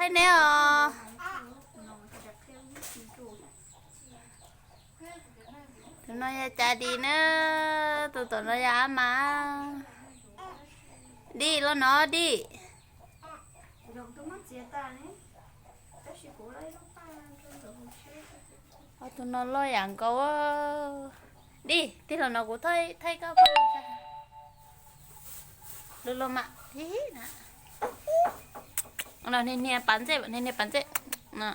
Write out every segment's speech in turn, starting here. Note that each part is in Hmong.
Ne os. Tus no yog Cas Dis na, tus tom no yog Ab Mas. Dis los no Dis. Ob tug no loj yam nkaus. Dis, tig los no kuv thaij koj paj. Lug los mas. Los niag niag pas ntxej, niag niag pas ntxej no.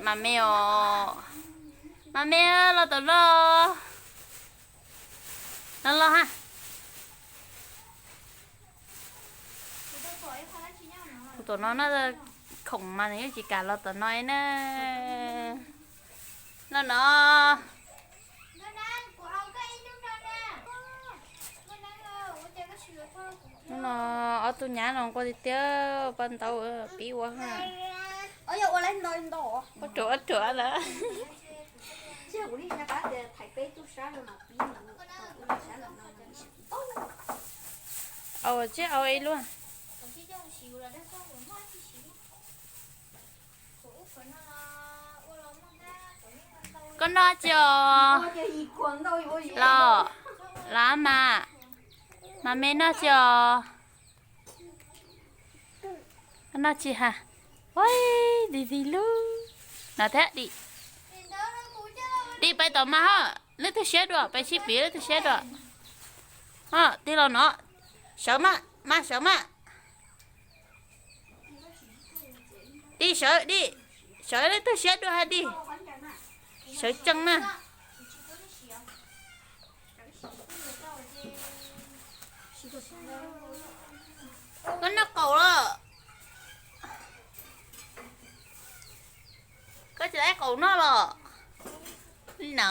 Mas me os, mas me los tom no, los los ha. Tus tom no no, khoom mas nws yeej tsis kam los tom no na. Los no. No, ob tug nyab no nquag tiag tiag, paj ntaub pib ua ha. Ua ruam ua ruam lawm. Au, tsib au ib luaj. Koj noj tsi os? Los, los mas, mas me noj tsi os? Koj noj tsi ha? Ua, Dis Dis lug. No thiab Dis. Dis pais tom mas ho, lub tug siab dua, pais sib piv lub tug siab dua. Ho, tig los no. Sawv mas, mas sawv mas. Dis sawv, Dis. Sawv lub tug siab dua ha Dis. Sawv tsees mas. Koj noj qaum los? Koj tsis tau qaum noj los? No.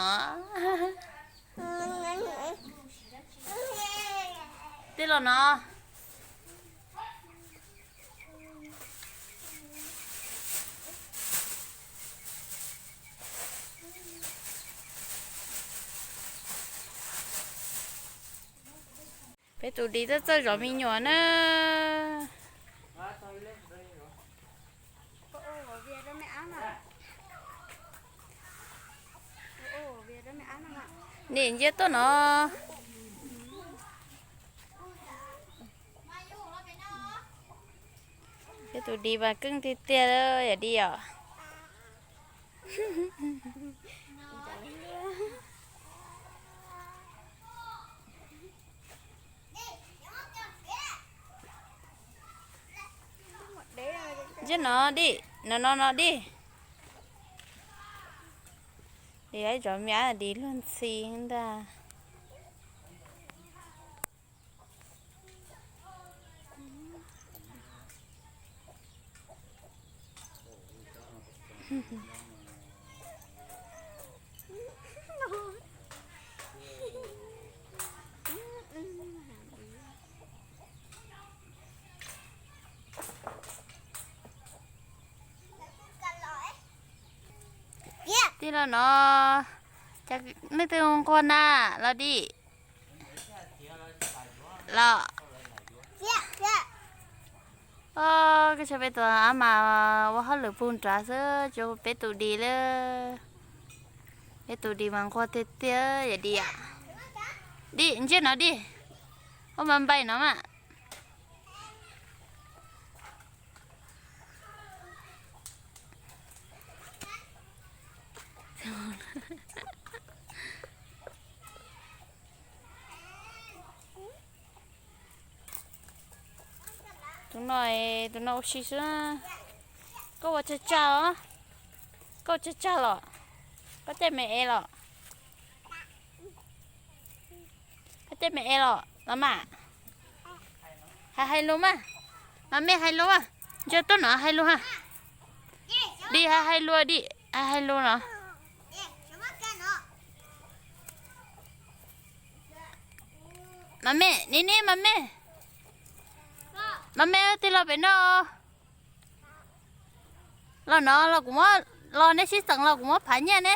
Tig los no. Peb tus Dis txawj txawj zov me nyuam na. Nim ntsia tuaj no. Peb tus Dis mas keej tiag tiag yom Dis yom. Ntsia no Dis, no no no Dis. Dis ib zov me ab Dis luag ntxhi ntag. Tig los no, nej twb nquag na, los Dis. Los. Koj tsa peb tus ab mas ua hauj lwm pug nrad xwb, tsis ua peb tus Dis li. Peb tus Dis mas nquag tiag tiag yom Dis. Dis, ntsia no Dis. Ua mas npaim no mas. Tus no, tus no ua si xwb. Koj ua tsag tsag os? Koj ua tsag tsag los? Koj caij me es los? Koj caij me es los los mas? Hais hais lus mas. Mas me hais lus mas. Ntsia tuaj no hais lus ha. Dis hais hais lus Dis, hais hais lus no. Mas me, nim nim mas me. Mas me tig los pem no. Los no los kuv muab, los nej sib txeem los kuv muab phav nyiaj ne.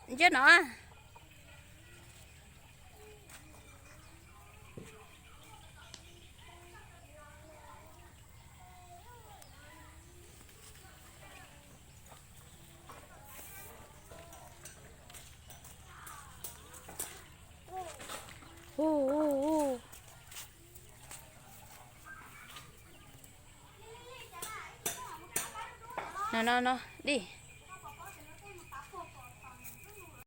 Ntsia no. No no no, dij.